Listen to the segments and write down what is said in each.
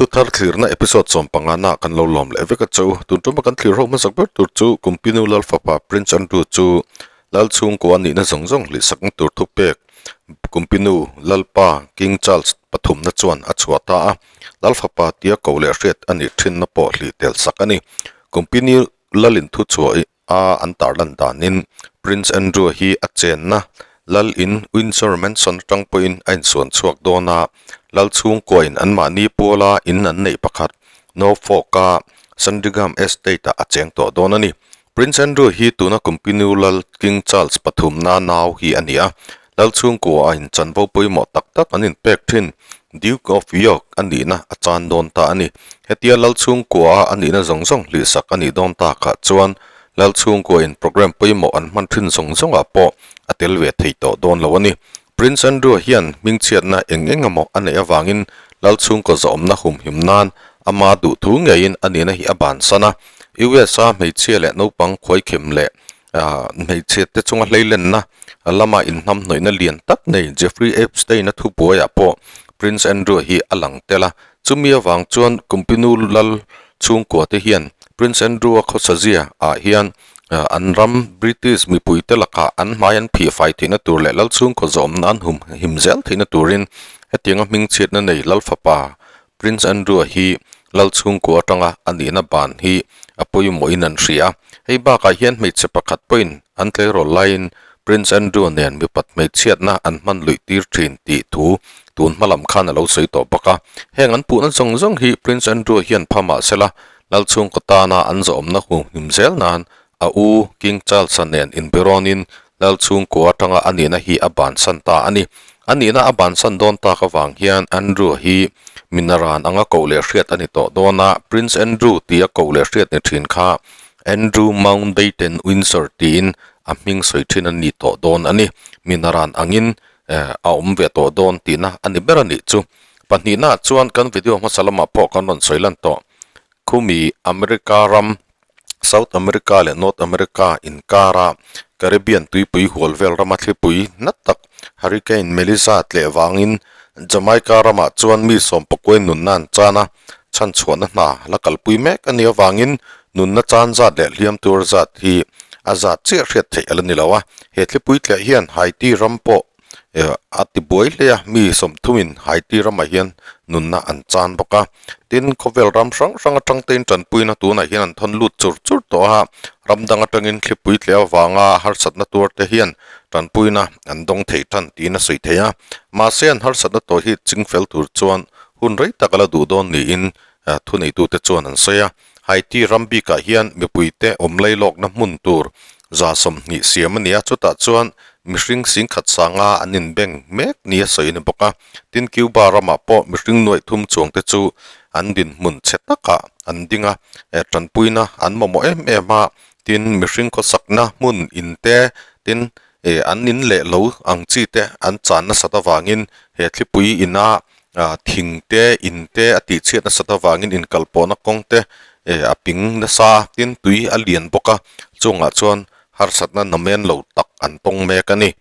Thuthar thlirna episode 15 na kan lo lawm leh vek a chu. Tun tuma kan thlir ho hmasak ber tur chu Kumpinu Lalfapa Prince Andrew chu Lal chhungkua nihna zawng zawng hlihsakna tur thupek Kumpinu Lalpa King Charles pathumna chuan a chhuah ta a, Lalfapa tia ko leh hriat a nih thinna pawh hlih tel sak a ni. Kumpinu Lalin thuchhuah a an tarlan danin Prince Andrew hi a chenna Lal in Windsor Mansion atang pawhin a insuan chhuak dawn a, Lal chhungkuain anmahni puala in an neih pakhat Norfolk-a Sandringham Estate-ah a cheng tawh dawn a ni. Prince Andrew hi tuna Kumpinu Lal King Charles pathumna nau hi a ni a, Lal chhungkua a inchanvo pawimawh tak tak an inpek thin Duke of York a nihna a chan dawn ta a ni. Hetia Lal chhungkua a nihna zawng zawng hlihsak a nih dawn takah chuan Lal chhungkua in programme pawimawh an hman thin zawng zawngah pawh a tel ve thei tawh dawn lo a ni. Prince Andrew hian hmingchhiatna eng eng emaw a neih avangin Lal chhungkaw zawhawmna humhim nan ama duhthu ngeiin a nihna hi a bansan a. USA hmeichhia leh naupang khuaikhem leh hmeichhia te chunga hleilenna lama inhnamhnawihna lian tak nei Jeffrey Epstein-a thubuaiah pawh Prince Andrew hi a lang tel a. Chumi avang chuan Kumpinu Lal chhungkua te hian Prince Andrew-a khawsazia ah hian an ram British mipui te lakah an hmai an phih fai theihna tur leh Lal chhungkaw zawmna an hum him zel theihna turin hetianga hmingchhiatna nei Lal fapa Prince Andrew-a hi Lal chhungkua atanga a nihna ban hi a pawimawhin an hria. Hei bakah hian hmeichhe pakhat pawhin an tleirawl laiin Prince Andrew nen mipat hmeichhiatna an hman luih tir thin tih thu tun hma lam khan a lo sawi tawh bawk a. Heng an puhna zawng zawng hi Prince Andrew hian pha mah sela Lal chhungkaw tana an zawhawmna humhim zel nan a u King Charles-a nen inbirawnin Lal chhungkua atanga a nihna hi a bansan ta a ni. A nihna a bansan dawn tak avang hian Andrew hi minaran anga koh leh hriat a ni tawh dawn a, Prince Andrew tia koh leh hriat ni thin kha Andrew Mountbatten Windsor tiin a hming sawi thin a ni tawh dawn a ni. Minaran angin a awm ve tawh dawn tihna a ni ber a nih chu. Pahnihnaah chuan kan video hmasa lamah pawh kan rawn sawi lan tawh. Khumi America ram South America leh North America inkara Caribbean tuipui hual vel rama thlipui na tak Hurricane Melissa tleh vangin Jamaica ramah chuan mi sawmpakuai nunna an chan a, chhanchhuahna hna la kalpui mek a nih avangin nunna chan zat leh hliam tur zat hi a zat chiah hriat theih a la ni lo a. He thlipui tleh hian Haiti ram pawh A ti buai hle a, mi sawmthumin Haiti ramah hian nunna an chan bawk a. Tin, khawvel ram hrang hrang atang tein tanpuina tunah hian an thawn lut chur chur tawh a, ram dang atangin thlipui tleh avanga harsatna tuar te hian tanpuina an dawng thei tan tiin a sawi thei a. Mahse, an harsatna tawh hi chingfel tur chuan hun rei tak a la duh dawn niin thuneitute chuan an sawi a. Haiti ram bikah hian mipuite awm lailawkna hmun tur 120 siam a ni a, chutah chuan mihring singkhat sanga an inbeng mek nia sawi a ni bawk a. Tin, Cuba ramah pawh mihring nuaih thum chuangte chu an dinhmun chhe takah an ding a, tanpuina an mamawh em em a, tin, mihring khawsakna hmun in te, tin, an in leh lo ang chi te an chan nasat avangin he thlipui ina thing te, in te a tihchhiat nasat avangin inkalpawhna kawng te a ping nasa a, tin tui a lian bawk a, chungah chuan harsatna namen lo tak an tawng mek a ni.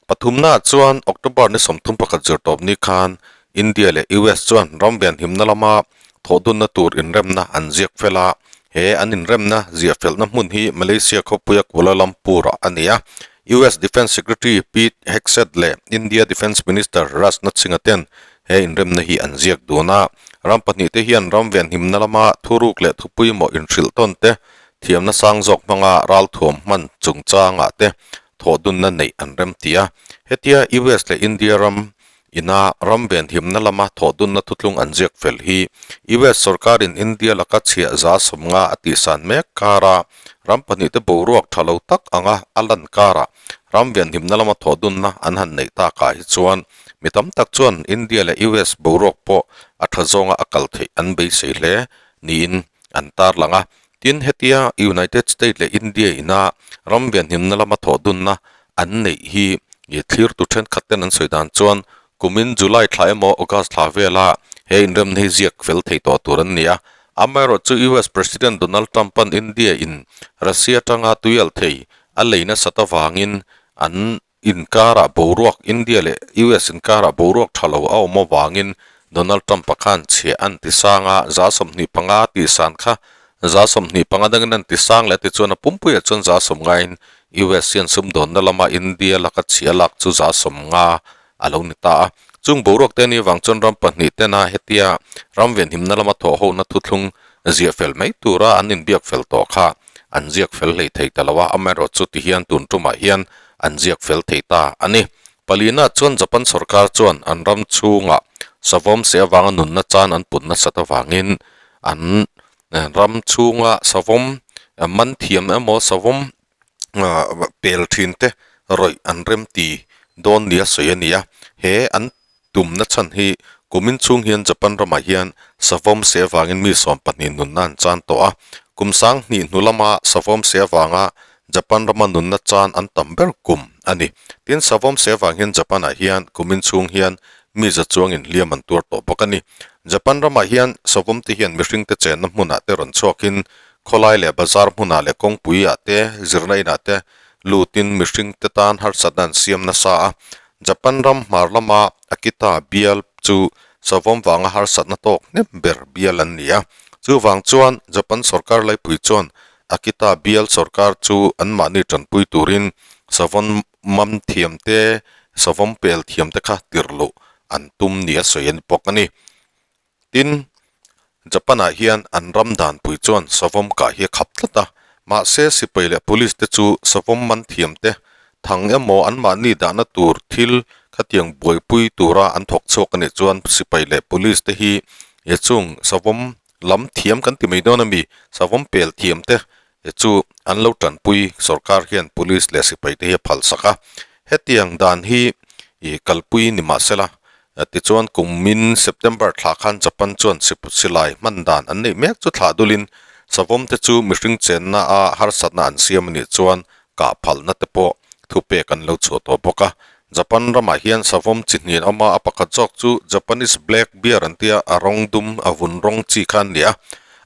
Pathumnaah chuan October ni 31 zirtawp ni khan India leh US chuan ram venhimna lama thawhdunna tur inremna an ziak fel a, he an inremna ziah felna hmun hi Malaysia khawpuia Kuala Lumpur-ah a ni a. US Defence Secretary Pete Hegseth leh India Defence Minister Rajnath Singh-a ten he inremna hi an ziak dun a. Ram pahnihte hian ram venhimna lama thuruk leh thupui mawh inhrilh tawn te, thiamna sang zawk hmanga ralthuam hman chungchangah te thawhdunna neih an rem ti a. Hetia US leh India ram ina ram venhimna lama thawhdunna thutlung an ziak fel hi US sorkarin India laka chhiah 50% a tihsan mek kara ram pahnihte boruak tha lo tak anga a lan karah ram venhimna lama thawhdunna an han neih takah hi chuan mi tam tak chuan India leh US boruak pawh a tha zawnga a kal theih an beisei hle niin an tarlang a. Tin, hetia United State leh India ina ram venhimna lama thawhdunna an neih hi thlirtu thenkhat ten an sawi dan chuan kumin July thla emaw August thla vela he inremna hi ziak fel thei tawh tur an ni a. Amaherawhchu US President Donald Trump-a'n India in Russia atanga tuialh thei a lei nasat avangin an inkarah boruak India leh US inkarah boruak tha lo a awm avangin Donald Trump-a khan chhiah an ti sang a, 25% tih san kha 25 dangin an ti sang leh a ti chuan a pumpuiah chuan 90 in US hian sumdawnna lama India laka chhiah lak chu 90 a lo ni ta a. Chung boruak te ni avang chuan ram pahnih tena hetia ram venhimna lama thawhhona thuthlung ziah fel mai tura an inbiak fel tawh kha an ziak fel hlei thei ta lo a, amaherawh chu tihian tun tumah hian an ziak fel thei ta a ni. Palina chuan Japan sorkar chuan an ram chhungah savawm se avanga nunna chan an put nasat avangin an ram chhunga savawm man thiam emaw savawm pel thin te rawih an rem ti dawn nia sawi a ni a, he an tumna chhan hi kumin chhung hian Japan ramah hian savawm se avangin mi 12 nunna an chan tawh a, kum 2000 hnu lama savawm se avanga Japan rama nunna chan an tam ber kum a ni. Tin, savawm se avang hian Japan-ah hian kumin chhung hian mi za chuangin hliam an tuar tawh bawk a ni. Japan ramah hian savawm te hian mihringte chenna hmunah te rawn chhuakin khawlai leh bazar hmunah leh kawngpuiah te, zirna inah te lutin mihringte tan harsatna an siam nasa a. Japan ram hmar lama Akita bial chu savawm vanga harsatna tawk hnem ber bial an ni a. Chuvang chuan Japan sorkar laipui chuan Akita bial sorkar chu anmahni tanpui turin savawm mam thiam te, savawm pel thiam te kha tirh loh an tum nia sawi a ni bawk a ni. Tin, Japan-ah hian an ram danpui chuan savawm kah hi a khap tlat a, mahse sipai leh police te chu savawm man thiam te thang emaw anmahni dahna tur thil khatiang buaipui tura an thawk chhuak a nih chuan sipai leh police te hi he chung savawm lam thiam kan ti mai dawn a mi, savawm pel thiam te chu an lo tanpui sorkar hian police leh sipai te hi a phal sak a, hetiang dan hi ih kalpui ni mahsela Tichuan kummin September thla khan Japan chuan silai hman dan an neih mek chu thlah dulin savawm te chu mihring chenna a harsatna an siam a nih chuan kah phalna te pawh thupek an lo chhuah tawh bawk a. Japan ramah hian savawm chi hnih an awm a, a pakhat zawk chu Japanese black bear an tia a rawng dum a vun rawng chi kha an ni a,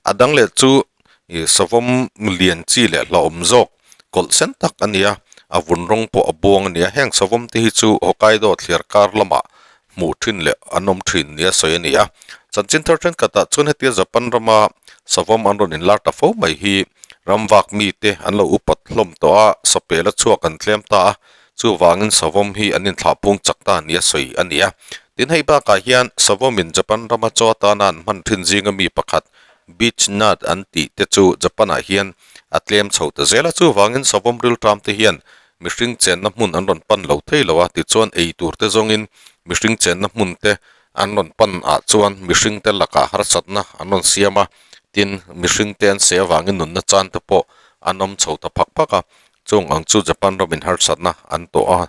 a dang leh chu savawm lian chi leh hlauhawm zawk kawlh sen tak a ni a, a vun rawng pawh a buang a ni a, heng savawm te hi chu Hokkaido thliar kar lamah hmuh thin leh an awm thin nia sawi a ni a. Chanchin thar thenkhatah chuan hetia Japan rama savawm an rawn inlar ta fo mai hi ram vak mite an lo upat hlawm tawh a, sapel a chhuak an tlem ta a, chuvangin savawm hi an inthlah phung chak ta nia sawi a ni a. Tin, hei bakah hian savawmin Japan rama chaw atana an hman thin zinga mi pakhat Beech nut an tih te chu Japan-ah hian a tlem chho ta zel a, chuvangin savawm rilṭam te hian mihring chenna hmun an rawn pan lo thei lo a, tichuan ei tur te zawngin mihring chenna hmun te an rawn pan ah chuan mihring te lakah harsatna an rawn siam a, tin mihring te an seh avangin nunna chan te pawh an awm chho ta phak phak a, chung ang chu Japan ramin harsatna an tawh a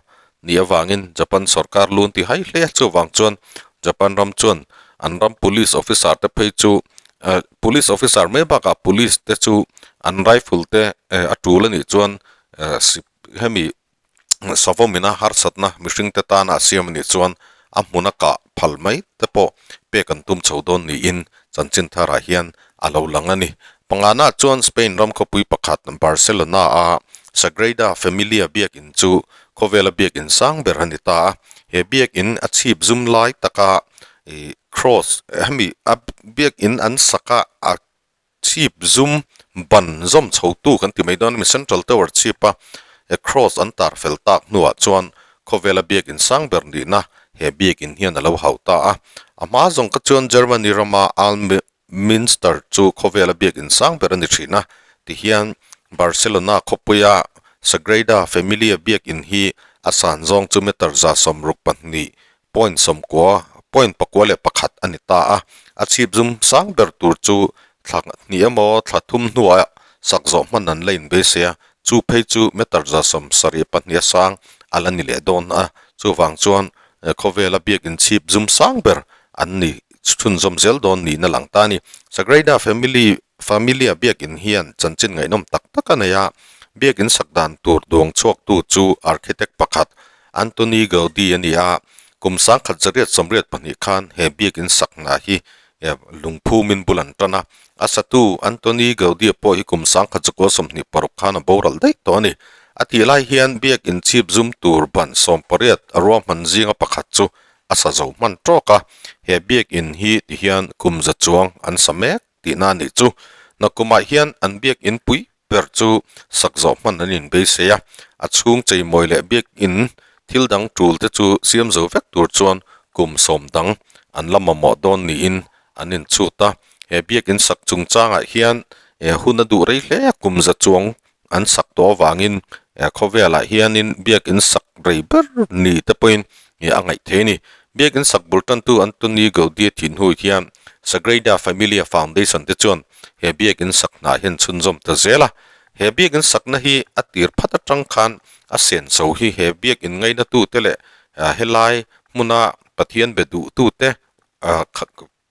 nih avangin Japan sorkar lun ti hai hle a, chuvang chuan Japan ram chuan an ram police officer te phei chu eh police officer mai bakah police te chu an rifle te eh a tul a nih chuan eh hemi savawm ina harsatna mihring te tana a siam a nih chuan a hmuna kah phal mai te pawh pek an tum chho dawn niin chanchin tharah hian a lo lang a ni. Pangana chuan Spain ram khawpui pakhat Barcelona a Sagrada Familia biakinn chu khawvela biakinn sang ber a ni ta a. He biakinn a chhip zum lai taka ih cross hemi a biakinn an sak a a chhip zum ban zawm chho tu kan ti mai dawn a mi central tower chhip a he cross an tar fel tak hnuah chuan khawvela biakinn sang ber nihna he biakinn hian a lo hauh ta a. A hma zawng kha chuan Germany rama Alm Minster chu khawvela biakinn sang ber a ni thin a, tihian Barcelona khawpuia Sagrada Familia biakinn hi a san zawng chu meter 62 point 90 point 41 a ni ta a, a chhip zum sang ber tur chu thla hnih emaw thla thum hnuah sak zawh hman an la inbeisei a, chu phei chu meter 72 a sang a la ni leh dawn a, chuvang chuan khawvela biakinn chhip zum sang ber an ni chhunzawm zel dawn niin a lang ta a ni. Sagrada Family Familia biakinn hian chanchin ngaihnawm tak tak a nei a, biakinn sak dan tur duang chhuaktu chu architect pakhat Antoni Gaudi a ni a, kum 1982 khan he biakinn sak hna hi lungphumin bul an tan a, a satu Antoni Gaudi pawh hi kum 1926 khan a boral daih tawh a ni. A tih lai hian biakinn chhip zum tur ban 18 a ruahman zinga pakhat chu a sa zo hman tawk a, he biakin hi tihian kum za chuang an sa mek tihna a nih chu. Nakumah hian an biakin pui ber chu sak zawh hman an inbeisei a, a chhung cheimawi leh biakin thil dang tul te chu siam zo vek tur chuan kum sawm dang an la mamawh dawn niin an inchhut a. He biakin sak chungchangah hian hun a duh rei hle a, kum za chuang an sak tawh avangin khawvelah hianin biakin sak rei ber ni te pawhin a ngaih thei a ni. Biakin sak bul tantu Antoni Gaudi thin hnu hian Sagrada Familia Foundation te chuan he biakin sak hna hian chhunzawm ta zel a. He biakin sakna hi a tir phat atang khan a senso hi he biakin ngainatute leh helai hmuna Pathian be duhtute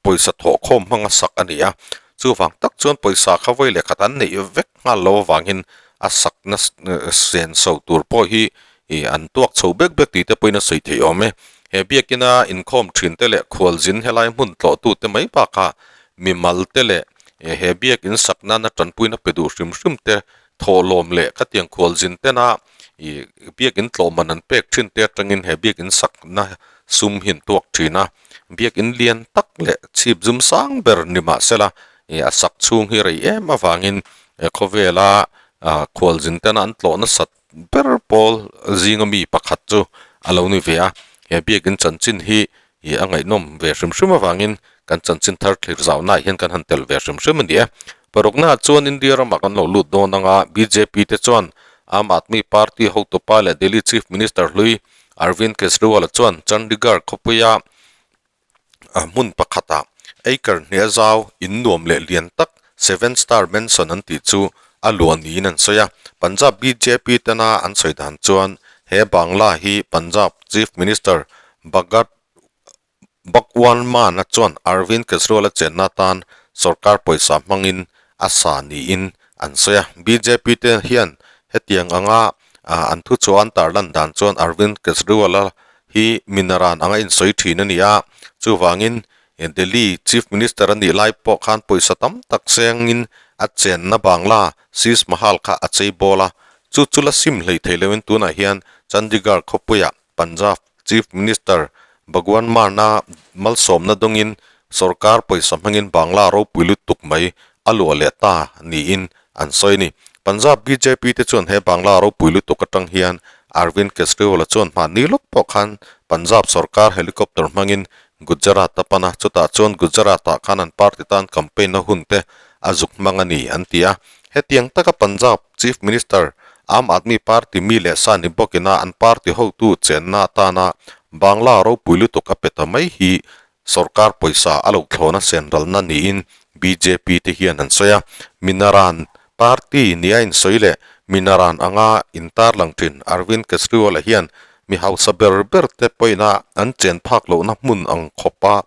pawisa thawhkhawm hmanga sak a ni a, chuvang tak chuan pawisa kha vawi leh khat an neih vek nghal lo avangin a sakna senso tur pawh hi ih an tuak chho bek bek tih te pawhin a sawi theih awm e. He biakina inkhawm thin te leh khualzin helai hmun tlawhtu te mai bakah mimal te leh he biakin sak nana tanpuina pe duh hrim hrim te thawhlawm leh khatiang khualzin tena ih biakin tlawhman an pek thin te atangin he biakin sakna sum hi an tuak thin a. Biakin lian tak leh chhip zum sang ber ni mah sela ih a sak chhung hi rei em avangin khawvela ah khualzin tena an tlawh nasat ber pawl zinga mi pakhat chu a lo ni ve a. He biakin chanchin hi ih a ngaihnawm ve hrim hrim avangin kan chanchin thar thlir zauhnaah hian kan han tel ve hrim hrim a ni e. Paruknaah chuan India ramah kan lo lut dawn anga bjp te chuan Aam Aadmi Party hotupa leh Delhi Chief Minister hlui Arvind Kejriwal chuan Chandigarh khawpuia hmun pakhatah acre hniah zau in nuam leh lian tak Seven Star Mansion an tih chu a luah niin an sawi a. Punjab bjp tena an sawi dan chuan he bangla hi Punjab Chief Minister Bhagat Bhagwan Mann-a chuan Arvind Kejriwal-a chenna atan sorkar pawisa hmangin a sa niin an sawi a. Bjp te hian hetiang anga an thuchhuah an tarlan dan chuan Arvind Kejriwal-a hi minaran anga insawi thin a ni a. Chuvangin Delhi Chief Minister a nih lai pawh khan pawisa tam tak sengin a chenna Bangla Sheesh Mahal kha a chei bawl a. Chu chu la sim hlei thei loin tunah hian Chandigarh khawpuiah Punjab Chief Minister Bhagwan Mann-a malsawmna dawngin sorkar pawisa hmangin Bangla ropui lutuk mai a luah leh ta niin an sawi a ni. Punjab bjp te chuan he Bangla ropui lutuk atang hian Arvind Kejriwal-a chuan hmanni lawk pawh khan Punjab sorkar helicopter hmangin Gujarat a pan a, chutah chuan Gujarat-ah khan an party tan campaign-na hun te a zuk hmang a ni an ti a. Hetiang taka Punjab Chief Minister Aam Aadmi Party mi leh sa ni bawkina an party hotu chenna atana Bangla ropui lutuk a pe ta mai hi sorkar pawisa a lo thlawna senralna niin bjp te hian an sawi a. Minaran party nia insawi leh Minaran anga intarlang thin Arvind Kejriwal-a hian mi hausa ber ber te pawina an chen phak lohna hmun ang khawpa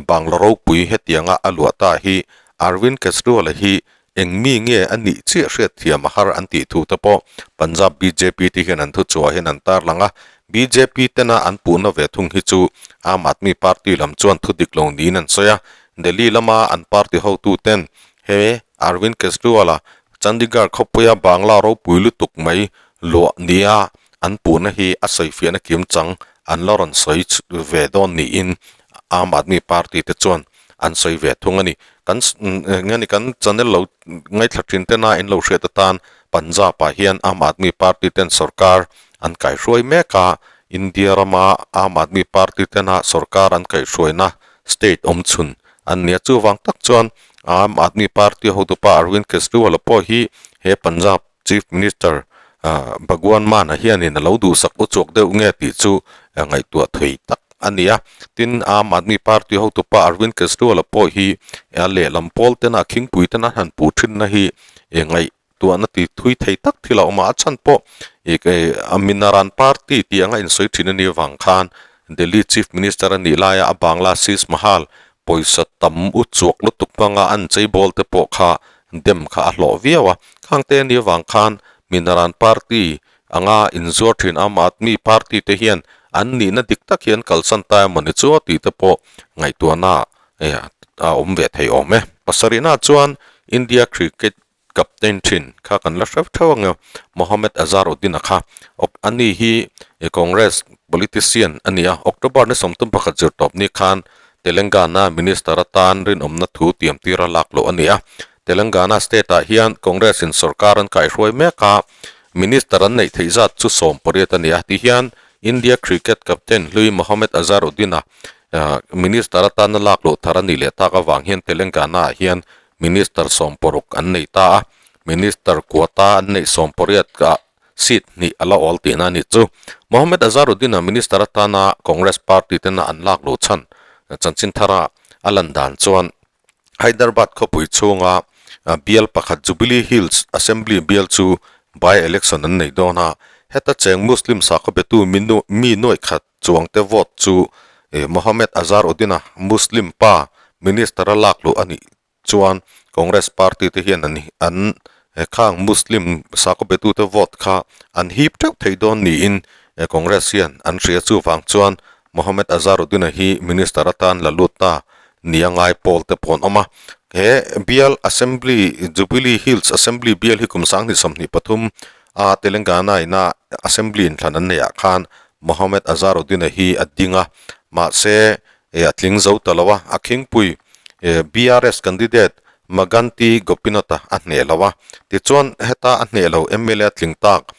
Bangla ropui hetianga a luah ta hi Arvind Kejriwal-a hi Eng mi nge a nih chiah hriat thiam a har an tih thu te pawh Punjab bjp te hian an thuchhuah hian an tarlang a, bjp tena an puhna ve thung hi chu Aam Aadmi Party lam chuan thu dik lo niin an sawi a, Delhi lama an party hotu ten he Arvind Kejriwal-a Chandigarh khawpuia Bangla ropui lutuk mai luah nia an puhna hi a sawifiahna kim chang an la rawn sawi ve dawn niin Aam Aadmi Party te chuan an sawi ve thung a ni. Kan nge ni kan channel lo ngaithla thin tena in lo hriat atan Punjab ah hian Aam Aadmi Party ten sorkar an kaihruai mek a, India rama Aam Aadmi Party tena sorkar an kaihhruaina state awm chhun an nia. Chuvang tak chuan Aam Aadmi Party hotupa Arvind Kejriwal-a pawh hi he Punjab Chief Minister Bhagwan Mann-a hianin a lo duhsak uchuak deuh nge tih chu ngaihtuah thei tak a ni a. Tin, Aam Aadmi Party hotupa Arvind Kejriwal-a pawh hi a lehlam pawl tena khingpui tena han puh thinna hi ngaihtuahna ti thui thei tak thil a awm a. A chhan pawh Minaran Party tih anga insawi thin a nih avang khan Delhi Chief Minister a nih laia a Bangla Sheesh Mahal pawisa tam uchuak lutuk hmanga an cheibawl te pawh kha dem kha a hlawh viau a. Khangte a nih avang khan Minaran Party anga inzuar thin Aam Aadmi Party te hian an nihna dik tak hi an kalsan ta emaw ni chu a tih te pawh ngaihtuahna a awm ve thei awm e. Pasarihna chuan India Cricket. captain thin kha kan la hreuh theuh ang e, Mohammed Azharuddin-a kha. Ani hi Congress politician a ni a, October ni 31 zirtawp ni khan Telangana Minister atan rinawmna thu tiam tira lak loh a ni a. Telangana state-ah hian Congress-in sorkar an kaihruai mek a, Minister an neih theih zat chu 18 a ni a, ti hian India cricket captain hlui Mohammed Azharuddin-a Minister atana lak loh thar a nih leh tak avang hian Telangana-ah hian Minister 16 an nei ta a, Minister quota an neih 18 ah seat hnih a la awl tihna a ni chu. Mohammed Azharuddin-a Minister atana Congress party tena an lak loh chhan chanchin thara a lan dan chuan Hyderabad khawpui chhunga bial pakhat Jubilee Hills Assembly bial chu by-election an nei dawn a, heta cheng Muslim sakhaw betu mi nuaih khat chuangte vote chu Mohammed Azharuddin-a Muslim pa Minister a lak luh a nih chuan Congress party te hian an an khang Muslim sakhaw betute vote kha an hip teuh thei dawn niin Congress hian an hria. Chuvang chuan Mohammed Azharuddin-a hi Minister atan la lut ta nia ngai pawl te pawh an awm a. He bial Assembly, Jubilee Hills Assembly bial hi kum 2023 a Telangana ina Assembly inthlan an neihah khan Mohammed Azharuddin-a hi a ding a, mahse a tling zo ta lo a, a khingpui BRS candidate Maganti Gopinath-a a hneh lo a. Tichuan heta a hneh lo mla tling tak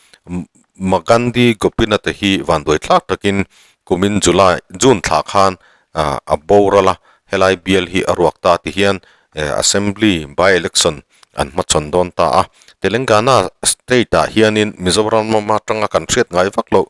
Magandi Gopinath-a hi vanduai thlak takin kumin July, June thlah khan a boral a, helai bial hi a ruak ta ti hian Assembly by-election an hmachhawn dawn ta a. Telangana state ah hianin Mizoram lama atanga kan hriat ngai vak loh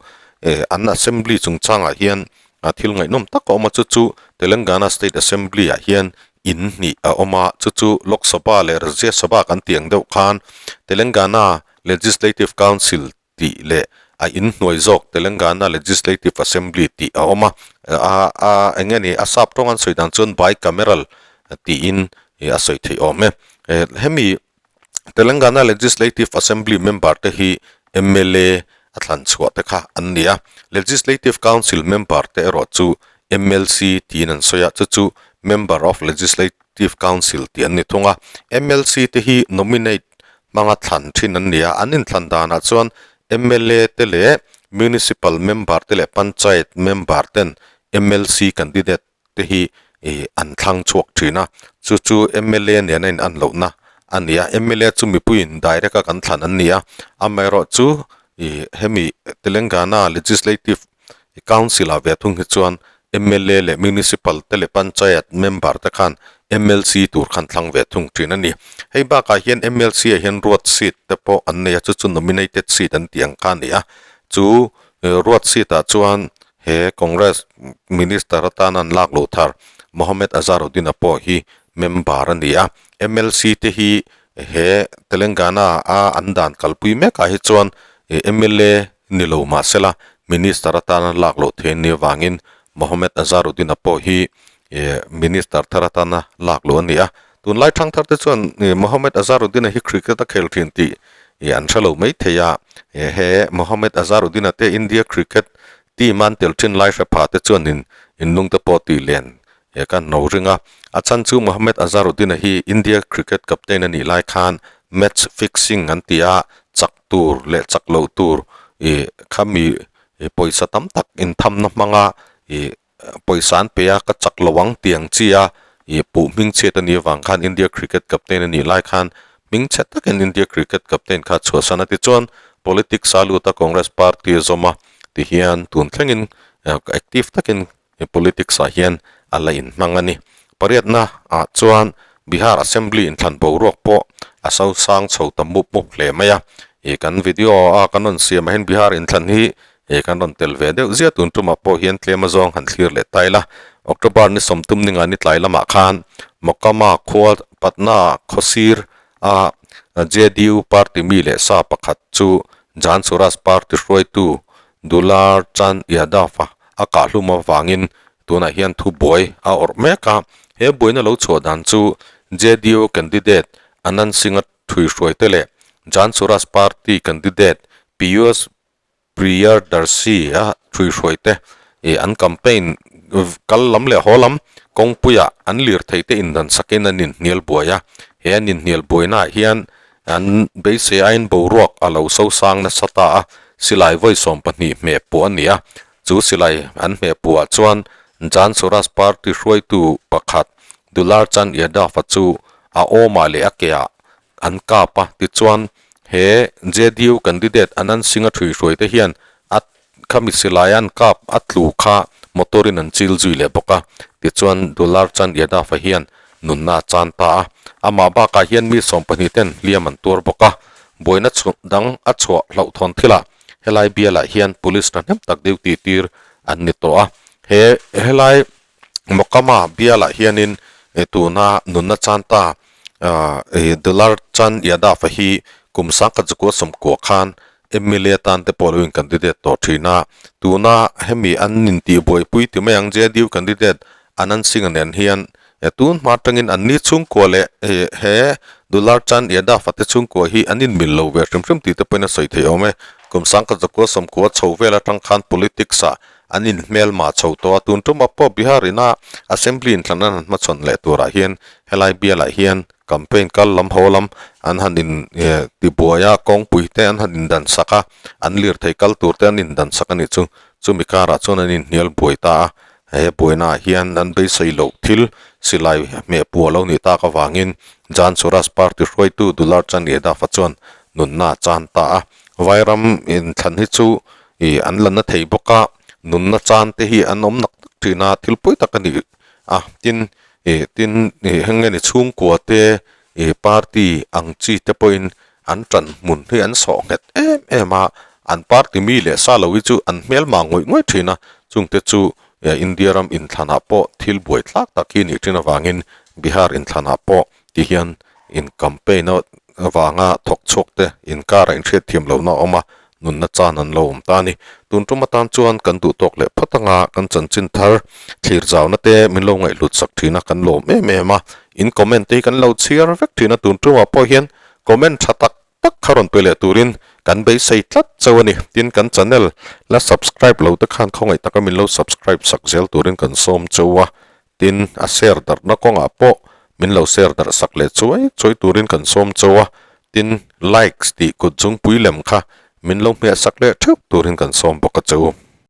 an Assembly chungchangah hian thil ngaihnawm tak a awm a, chu chu Telangana State Assembly ah hian in hnih a awm a, chu chu Lok Sabha leh Rajya Sabha kan tih ang deuh khan Telangana Legislative Council tih leh a inhnuai zawk Telangana Legislative Assembly tih a awm a, a a eng nge ni a sap tawng an sawi dan chuan bicameral tiin a sawi theih awm e. Hemi Telangana Legislative Assembly member te hi mla a thlan chhuah te kha an ni a, Legislative Council member te erawh chu mlc tiin an sawi a, chu chu Member of Legislative Council tih an ni thung a, mlc te hi nominate hmanga thlan thin an ni a, an inthlan danah chuan mla te leh Municipal member te leh Panchayat member ten mlc candidate te hi ih an thlang chhuak thin a, chu chu mla nen a in an lohna a ni a, mla chu mipuiin direct a kan thlan an ni a, amaherawhchu ih hemi Telangana Legislative Council ah ve thung hi chuan mla leh Municipal te leh Panchayat member te khan mlc tur khan thlang ve thung thin a ni. Hei bakah hian mlc ah hian ruat seat te pawh an nei a, chu chu nominated seat an tih ang kha a ni a. Chu ruat seat ah chuan he Congress Minister atana an lak loh thar Mohammed Azharuddin-a pawh hi member a ni a. Mlc te hi he Telangana a an dan kalpui mekah hi chuan mla ni lo mahsela Minister atana lak loh theih an nih avangin Mohammed Azharuddin-a pawh hi Minister thar atana lak loh a ni a. Tunlai thangthar te chuan Mohammed Azharuddin-a hi cricket a khel thin tih an hre lo mai thei a. He Mohammed Azharuddin-a te India cricket team a an tel thin lai hre pha te chuan inlung te pawh tih len He kan no ring a, a chhan chu Mohammed Azharuddin-a hi India cricket captain a nih lai khan match fixing an ti a, chak tur leh chak loh tur ih khami pawisa tam tak inthamna hmanga ih pawisa an pe a, ka chak lo ang tih ang chi a ih puh hmingchhiat a nih avang khan India cricket captain a nih lai khan hmingchhe takin India cricket captain kha a chhuahsan a. Tichuan politics a lut a, Congress party a zawm a, tihian tun thlengin active takin He politics ah hian a la inhmang a ni. Pariatna ah chuan Bihar Assembly inthlan boruak pawh a so sang chho ta mup mup hle mai a. Ih kan video a kan rawn siam ah hian Bihar inthlan hi ih kan rawn tel ve deuh zia tun tumah pawh hian tlem azawng han thlir leh ta ila. October ni sawmtum ni nga ni tlai lamah khan Mokama khua Patna khawsir a JDU party mi leh sa pakhat chu Jan Suraaj party hruaitu Dular Chand Yadav a a kahhlum avangin tunah hian thu buai a awrh mek a. He buaina lo chhuah dan chu JDU candidate Anand Singh-a thuihruaite leh Jan Suraaj Party candidate Piyush Priyadarshi-a thuihruaite ih an campaign kal lam leh haw lam kawngpuiah an lirtheite indan sakin an inhnial buai a. He an inhnial buainaah hian. An beisei aiin boruak a lo sosang nasa ta a, silai vawi 20 hmeh puah a ni a. Chu silai an hmeh puah chuan Jan Suraaj Party hruaitu pakhat Dular Chand Yadav-a chu a awmah leh a keah an kap a. Tichuan, he JDU candidate Anand Singh-a ṭhuihruai te hian a Khami silai an kap a tlu kha motor in an chil zui leh bawk a, tichuan Dular Chand Yadav-a hian nunna a chan ta a, amah bakah hian mi 20 ten hliam an tuar bawk a, buaina chhuah dang a chhuah hlauhthawn thilah helai bialah hian police ṭhahnem tak duty tir an ni tawh a, he helai Mokama bialah hianin tuna nunna chan ta Dular Chand Yadav-a hi kum 1990 khan MLA tan te pawh lo in candidate tawh thin a, tuna hemi an intih buaipui ti mai ang JDU candidate Anand Singh-a nen hian tun hma atangin an ni chhungkua leh he Dular Chand Yadav-a te chhungkua hi an inmil lo ve hrim hrim tih te pawhin a sawi thei awm e. Kum 1990 chho vel atang khan politics-ah an inhmelma chho tawh a, tun tumah pawh Bihar ina Assembly inthlan an han hmachhawn leh turah hian helai bialah hian campaign kal lam haw lam an han in tibuai a, kawngpui te an han indan sak a, an lirthei kal tur te an indan sak a nih chu. Chumi karah chuan an inhnial buai ta a, he buainaah hian an beisei loh thil silai hmeh puah lo nih tak avangin Jan Suraaj Party hruaitu Dular Chand Yadav-a chuan nunna a chan ta a, Vairam inthlan hi chu Ih, an la na thei bawk a, nunna chan te hi an awm nak nak thin a, thil pawi tak a ni a, tin ih tin ih heng nge ni chhungkua te ih party ang chi te pawhin an tan hmun hi an sawh nghet em em a, an party mi leh sa lo hi chu an hmelma ngawih ngawih thin a, chungte chu India ram inthlanah pawh thil buai thlak tak hi nih thin avangin Bihar inthlanah pawh ti hian in campaign avanga thawk chhuak te inkar a inhriat thiam lohna a awm a, nunna chan an lo awm ta a ni. Tun tum atan chuan kan duh tawk leh phawt anga kan chanchin thar thlir zauna te min lo ngaihhlut sak thin a, kan lawm em em a, in comment te hi kan lo chhiar vek thin a, tun tumah pawh hian comment tha tak tak kha rawn pe leh turin kan beisei tlat chauh a ni. Tin, kan channel la subscribe lo te khan khawngaih taka min lo subscribe sak zel turin kan sawm chauh a, Tin, a share darhna kawngah pawh min lo share darh sak leh chuai chuai turin kan sawm chauh a, tin, likes tih kut zungpui lem kha min lo hmiah sak leh theuh turin kan sawm bawk a che u.